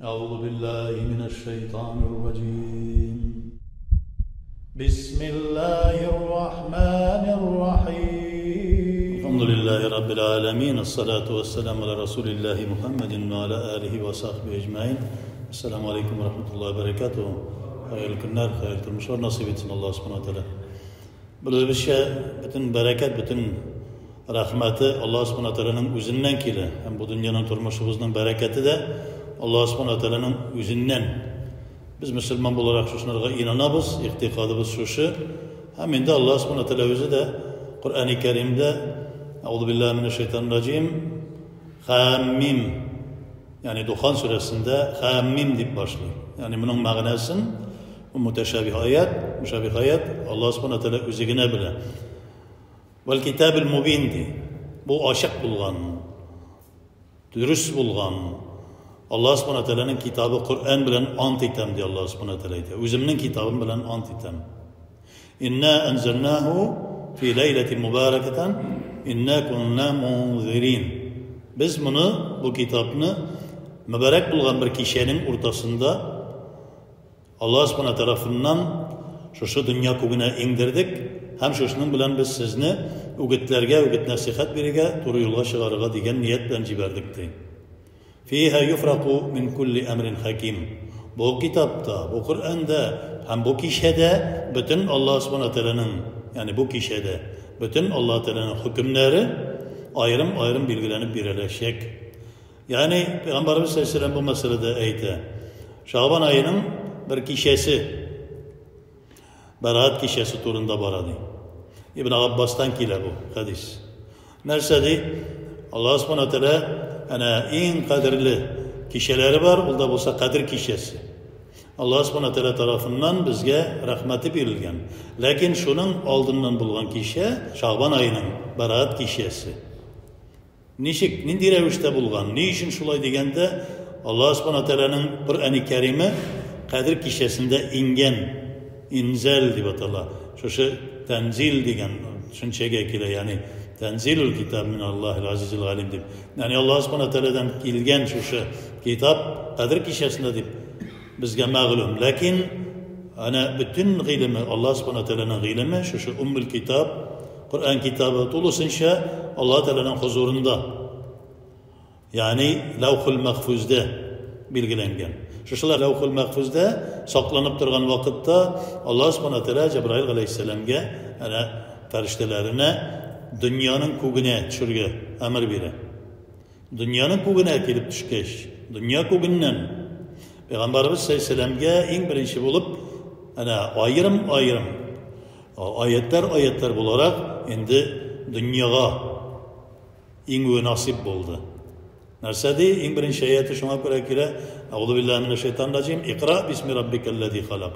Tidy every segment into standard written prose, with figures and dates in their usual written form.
أعوذ بالله من الشيطان الرجيم. بسم الله الرحمن الرحيم. الحمد لله رب العالمين، الصلاة والسلام على رسول الله محمد وعلى آله وصحبه أجمعين. السلام عليكم ورحمة الله وبركاته. Хәерле көннәр, хәерле тормышлар насыйп итсен Аллаһ Субхану ва Тааля. Белебезчә, бөтен бәрәкәт, бөтен рәхмәте Аллаһ Субхану ва Тааляның үзеннән килә. Һәм бу дөньяның тормышыбызның бәрәкәте дә Аллаһ Субхану ва Тааляның үзеннән. Без мөселман буларак шушыларга инанабыз, игътикадыбыз шушы. Һәм инде Аллаһ Субхану ва Тааля үзе дә Коръәни Кәримдә Әгъузу биллаһи минәш шайтанир раҗим Хәммим, ягъни Духан сүрәсендә Хәммим дип башлый. Ягъни моның мәгънәсен бу мутәшәбиһ аят, мушабиһ аят Аллаһ Субхану ва Тааля үзе генә белә. Вәл китабул мубин ди. Бу ачык булган, дөрес булган Аллаһ Субхану ва Тааляның китабы Коръән белән ант итәм ди Аллаһ Субхану ва Тааля әйтә. Үземнең китабым белән ант итәм. Инна анзалнаху фи ләйләтин мубаракатан инна кунна мунзирин. Без моны, бу китапны мөбарәк булган бер кичәнең уртасында Аллаһ Субхану тарафыннан шушы дөнья күгенә иңдердек һәм шушының белән без сезне үгетләргә, үгет нәсихәт бирергә, туры юлга чыгарырга дигән ният белән җибәрдек ди. Фиһа юфраку мин кулли әмрин хаким. Бу китапта, бу Коръәндә һәм бу кичәдә бөтен Аллаһ Субхану Тәгаләнең, ягъни бу кичәдә бөтен Аллаһ Тәгаләнең хөкемнәре аерым-аерым билгеләнеп биреләчәк. Ягъни Пәйгамбәрбез саллаллаһу бу мәсьәләдә әйтә. Шагбан аеның бер кичәсе Бәраат кичәсе турында бара ди. Ибн Аббастан килә бу хәдис. Нәрсә ди? Аллаһ Субхану тәгалә әнә иң кадерле кичәләре бар, ул да булса Кадер кичәсе. Аллаһ Субхану тәгалә тарафыннан безгә рәхмәте бирелгән. Ләкин шуның алдыннан булган кичә Шагбан аеның Бәраат кичәсе. Ничек, нинди рәвештә булган, ни өчен шулай дигәндә, Аллаһ Субхану Тәгаләнең Коръәни Кәриме Кадер кичәсендә иңгән, инзәл дип атала. Шушы тәнзил дигән төшенчәгә килә, ягъни тәнзилул китаб мин Аллаһил азизил галим дип. Ягъни Аллаһ Субхану Тәгаләдән килгән шушы китап Кадер кичәсендә дип безгә мәгълүм. Ләкин әнә бөтен гыйлеме Аллаһ Субхану Тәгаләнең гыйлеме шушы Уммул китаб, Коръән китабы тулысынча Аллаһ Тәгаләнең хозурында, ягъни Ләүхул Мәхфуздә билгеләнгән. Шушылар Ләүхул Мәхфуздә сакланып торган вакытта Аллаһ Субхану Тәгалә Җәбраил галәйһиссәламгә әнә фәрештәләренә дөньяның күгенә төшергә әмер бирә. Дөньяның күгенә килеп төшкәч, дөнья күгеннән Пәйгамбәрбез саллаллаһу иң беренче булып әнә аерым-аерым аятлар-аятлар буларак инде дөньяга иңүе насыйп булды. Нәрсә ди? Иң беренче аяты шуңа күрә килә. Әгъузу биллаһи минәш шайтанир раҗим. Икра бисми раббикаллази халак.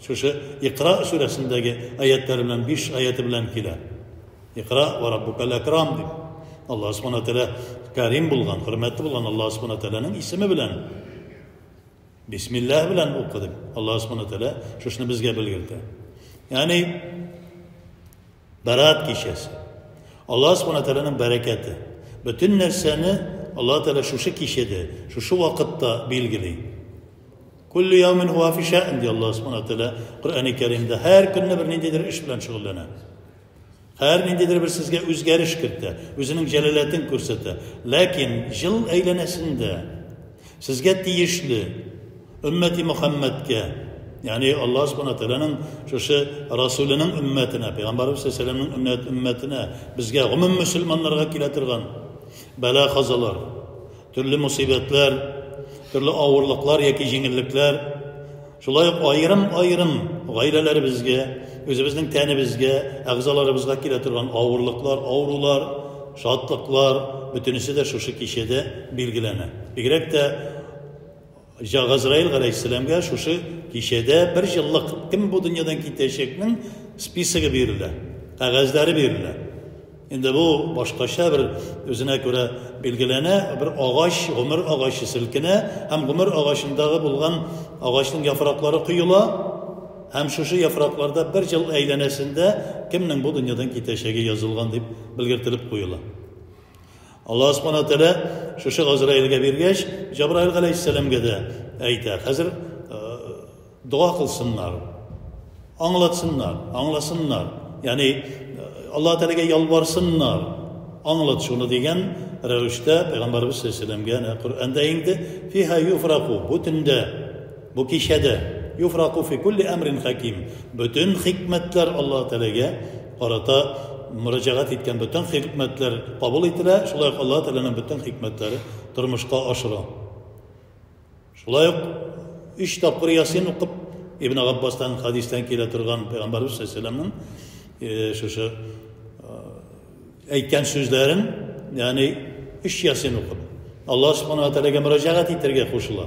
Шушы Икра сүрәсендәге аятлар белән 5 аяты белән килә. Икра ва раббукал акрам дип. Аллаһ Субхану тәгалә Карим булган, хөрмәтле булган Аллаһ Субхану тәгаләнең исеме белән Бисмиллаһ белән укы дип Аллаһ Субхану тәгалә шушыны безгә белгертә. Ягъни Бәрат кичәсе. Аллаһ Субхану тәгаләнең бәрәкәте. Бөтен нәрсәне Аллаһ Тәгалә шушы кичәдә, шушы вакытта билгели. Куллю яумин хуа фи шәън ди Аллаһ Субхану тәгалә Коръәни Кәримдә. Һәр көнне бер ниндидер эш белән шөгыльләнә. Һәр ниндидер бер сезгә үзгәреш кертә, үзенең җәлаләтен күрсәтә. Ләкин җыл әйләнәсендә сезгә тиешле өммәти Мөхәммәдкә, ягъни Аллаһ Субхану тәгаләнең шушы Расуленең өммәтенә, Пәйгамбәрбез саллаллаһу алейһи вәсәлләмнең өммәтенә, безгә гомум мөселманнарга килә торган бәла-казалар, төрле мусибәтләр, төрле авырлыклар яки җиңеллекләр, шулай ук аерым-аерым гаиләләребезгә, үзебезнең тәнебезгә, әгъзаларыбызга килә торган авырлыклар, авырулар, шатлыклар, бөтенесе дә шушы кичәдә билгеләнә. Бигрәк тә Газраил галәйһиссәламгә шушы кичәдә бер еллык кем бу дөньядан китәчәкнең списогы бирелә, кәгазьләре бирелә. Инде бу башкача бер үзенә күрә билгеләнә, бер агач, гомер агачы селкенә һәм гомер агачындагы булган агачның яфраклары коела һәм шушы яфракларда бер ел әйләнәсендә кемнең бу дөньядан китәчәге язылган дип белгертелеп куела. Аллаһ Субхана Тәгалә шушы Газраилгә биргәч, Җабраил галәйһиссәламгә дә әйтә. Хәзер дога кылсыннар, аңлатсыннар, аңласыннар. Ягъни Аллаһ Тәгаләгә ялварсыннар. Аңлат шуны дигән рәвештә Пәйгамбәрбез саллаллаһу алейһи ва Коръәндә инде фиха юфраку бу төндә, бу кичәдә юфраку фи кулли әмрин хаким. Бөтен хикмәтләр Аллаһ Тәгаләгә карата мөрәҗәгать иткән бөтен хикмәтләр кабул ителә, шулай ук Аллаһ Тәгаләнең бөтен хикмәтләре тормышка ашыра. Шулай ук өч тапкыр Ясин укып, Ибн Габбастан хадистән килә торган Пәйгамбәрбез саллаллаһу алейһи шушы әйткән сүзләрен, ягъни өч Ясин укып, Аллаһ субхана ва тәгаләгә мөрәҗәгать итәргә кушыла.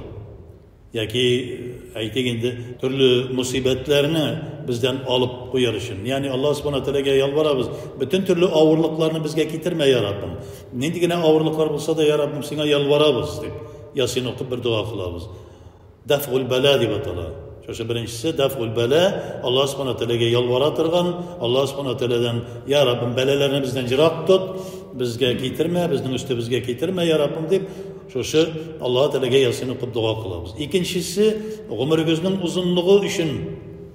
Яки әйтик инде төрле мусибәтләрне бездән алып куяр өчен. Ягъни Аллаһ субхана тәгаләгә ялварабыз. Бөтен төрле авырлыкларны безгә китермә, я Раббым. Нинди генә авырлыклар булса да, я Раббым, сиңа ялварабыз дип Ясин укып бер дога кылабыз. Дафгул бәла дип атала. Шушы беренчесе дафгул бәла, Аллаһ субхана тәгаләгә ялвара торган, Аллаһ субхана тәгаләдән, я Раббым, бәлаләрне бездән ерак тот, безгә китермә, безнең өстебезгә китермә, я Раббым дип, шушы Аллаһ Тәгаләгә Ясин укып дога кылабыз. Икенчесе, гомерегезнең озынлыгы өчен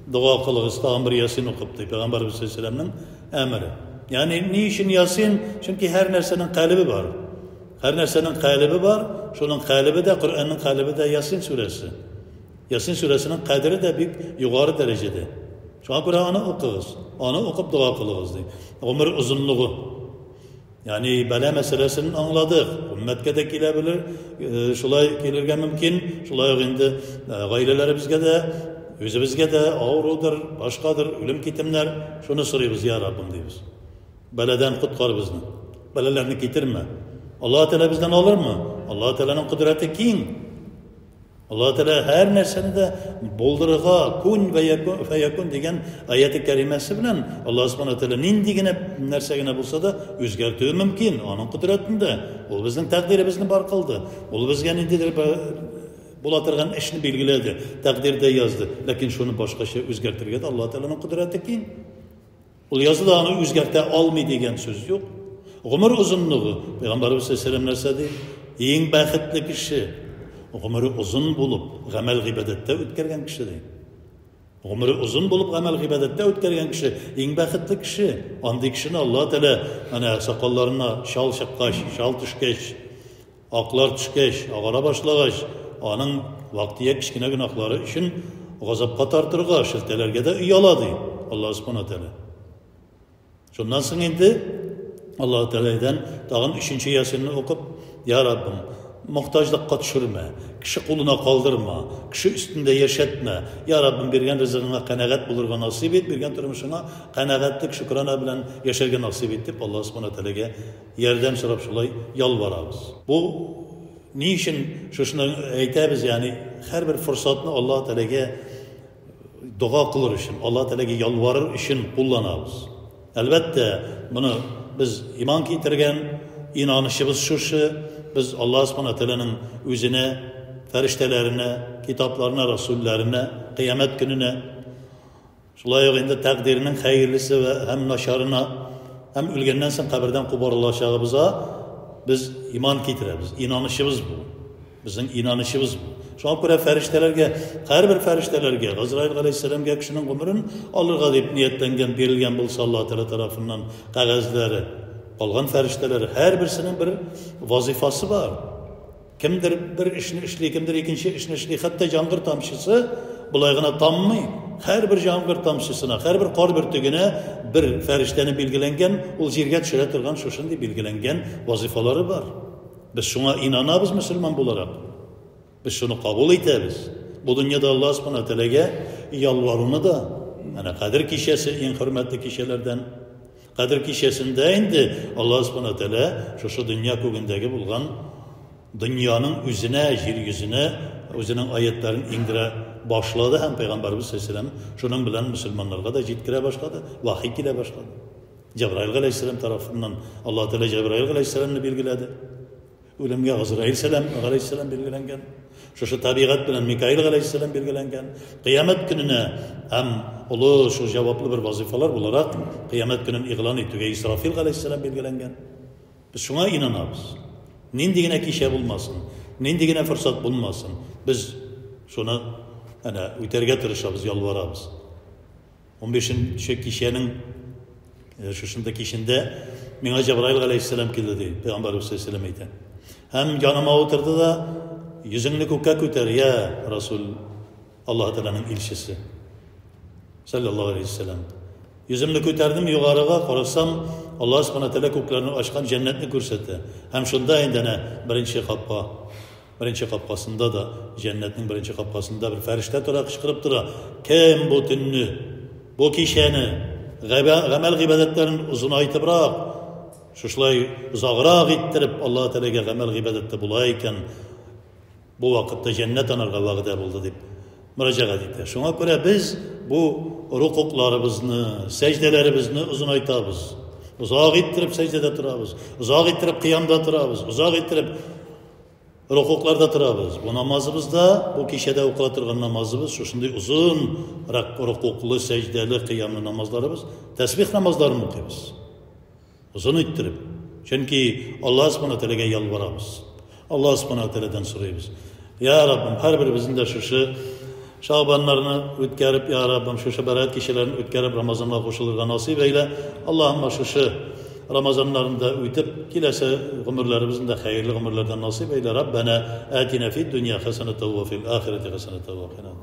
дога кылыгыз, тагын бер Ясин укып, ди Пәйгамбәрбез саллаллаһу әмере. Ягъни ни өчен Ясин? Чөнки һәр нәрсәнең калебе бар. Һәр нәрсәнең калебе бар, шуның калебе дә, Коръәннең калебе дә Ясин сүрәсе. Ясин сүрәсенең кадере дә бик югары дәрәҗәдә. Шуңа күрә аны укыгыз, аны укып дога кылыгыз ди. Гомер озынлыгы. Ягъни бәла мәсьәләсен аңладык. Өммәткә дә килә белер, шулай килергә мөмкин. Шулай ук инде гаиләләребезгә дә, үзебезгә дә авырудыр, башкадыр, үлем китемнәр. Шуны сорыйбыз, я Раббым дибез. Бәладән коткар безне. Бәлаләрне китермә. Аллаһ Тәгалә бездән алырмы? Аллаһ Тәгаләнең кодрәте киң. Аллаһ Тәгалә һәр нәрсәне дә булдырырга кун вә фәякун дигән аяты кәримәсе белән Аллаһ Субхану Тәгалә нинди генә нәрсә генә булса да үзгәртүе мөмкин. Аның кодрәтендә. Ул безнең тәкъдиребезне бар кылды. Ул безгә ниндидер була торган эшне билгеләде, тәкъдирдә язды. Ләкин шуны башкача үзгәртергә дә Аллаһ Тәгаләнең кодрәте киң. Ул язды да аны үзгәртә алмый дигән сүз юк. Гомер озынлыгы, Пәйгамбәребез саллаллаһу нәрсә ди? Иң бәхетле кеше гомере озын булып, гамәл гыйбадәттә үткәргән кеше ди. Гомере озын булып гамәл гыйбадәттә үткәргән кеше иң бәхетле кеше. Андый кешене Аллаһ Тәгалә әнә сакалларына чал чыккач, чал төшкәч, аклар төшкәч, агара башлагач, аның вак-төяк кечкенә гөнаһлары өчен газапка тартырга, шелтәләргә дә ояла, ди Аллаһ Субхана Тәгалә. Шуннан соң инде Аллаһ Тәгаләдән тагын өченче ясинны укып, Я Раббым, мохтаҗлыкка төшермә, кеше кулына калдырма, кеше өстендә яшәтмә. Я Раббым, биргән ризыгыңа канәгать булырга насыйп ит, биргән тормышыңа канәгатьлек, шөкрана белән яшәргә насыйп ит дип Аллаһ Субхана Тәгаләгә ярдәм сорап шулай ялварабыз. Бу ни өчен шушыны әйтәбез, ягъни һәрбер форсатны Аллаһ Тәгаләгә дога кылыр өчен, Аллаһ Тәгаләгә ялварыр өчен кулланабыз. Әлбәттә, моны без иман китергән, инанычыбыз шушы, без Аллаһ Субхана Тәгаләнең үзенә, фәрештәләренә, китапларына, расулләренә, кыямәт көненә, шулай ук инде тәкъдирнең хәерлесе вә һәм начарына, һәм үлгәннән соң кабердән кубарылачагыбызга без иман китерәбез. Инанычыбыз бу. Безнең инанычыбыз бу. Шуңа күрә фәрештәләргә, һәрбер фәрештәләргә, Газраил галәйһиссәламгә кешенең гомерен алырга дип ниятләнгән, бирелгән булса Аллаһ Тәгалә тарафыннан кәгазьләре, калган фәрештәләр һәрберсенең бер вазифасы бар. Кемдер бер эшне эшли, кемдер икенче эшне эшли. Хәтта җаңгыр тамчысы болай гына таммый. Һәрбер җаңгыр тамчысына, һәрбер кар бөртегенә бер фәрештәне билгеләнгән, ул җиргә төшерә торган шушындый билгеләнгән вазифалары бар. Без шуңа инанабыз мөселман буларак. Без шуны кабул итәбез. Бу дөньяда Аллаһ Субхану Тәгаләгә ялваруны да, әнә Кадер кичәсе иң хөрмәтле кичәләрдән. Кадер кичәсендә инде Аллаһ Субхану Тәгалә шушы дөнья күгендәге булган дөньяның үзенә, җир йөзенә үзенең аятларын иңдерә башлады һәм Пәйгамбәрбез саллаллаһу алейһи шуның белән мөселманнарга да җиткерә башлады, вахи килә башлады. Җәбраил галәйһиссәлам тарафыннан Аллаһ Тәгалә Җәбраил галәйһиссәламны билгеләде. Үлемгә Газраил сәлам галәйһиссәлам билгеләнгән. Шушы табигать белән Микаил галәйһиссәлам билгеләнгән. Кыямәт көненә һәм олы шул җаваплы бер вазифалар буларак кыямәт көнен игълан итүгә Исрафил галәйһиссәлам билгеләнгән. Без шуңа инанабыз. Нинди генә кичә булмасын, нинди генә форсат булмасын, без шуны әнә үтәргә тырышабыз, ялварабыз. 15нче кичәнең шушында кичендә миңа Җәбраил галәйһиссәлам килде ди, Пәйгамбәребез саллаллаһу алейһи әйтә. Һәм яныма утырды да, йөзеңне күккә күтәр, я Расул, Аллаһ Тәгаләнең илчесе. Саллаллаһу алейһи вәсәлләм. Йөземне күтәрдем югарыга, карасам, Аллаһ Субхана Тәгалә күкләрне ачкан җәннәтне күрсәтә. Һәм шунда инде әнә беренче капка, беренче капкасында да, җәннәтнең беренче капкасында бер фәрештә тора, кычкырып тора. Кем бу төнне, бу кичәне, гамәл гыйбадәтләрен озынайтыбрак, шушылай озаграк иттереп Аллаһ Тәгаләгә гамәл гыйбадәттә була икән, Бу вакытта җәннәт анарга вәгъдә булды дип мөрәҗәгать итә. Шуңа күрә без бу рукукларыбызны, сәҗдәләребезне озынайтабыз. Озак иттереп сәҗдәдә торабыз, озак иттереп кыямда торабыз, озак иттереп рукукларда торабыз. Бу намазыбызда, бу кичәдә укыла торган намазыбыз шушындый озын рукуклы, сәҗдәле, кыямлы намазларыбыз, тәсбих намазларын укыйбыз. Озын иттереп. Чөнки Аллаһ Субхана Тәгаләгә ялварабыз. Аллаһ Субхана Тәгаләдән сорыйбыз. Я Раббым, һәрберебезнең дә шушы Шабаннарны үткәреп, я Раббым, шушы бәрәкәт кичәләрен үткәреп, Рамазанга кушылырга насыйп әйлә. Аллаһымма шушы Рамазаннарны да үтеп, киләсе гомерләребезне дә хәерле гомерләрдән насыйп әйлә. Раббана атина фид дөнья хәсәнәтә ва фил ахирәти хәсәнәтә ва кина.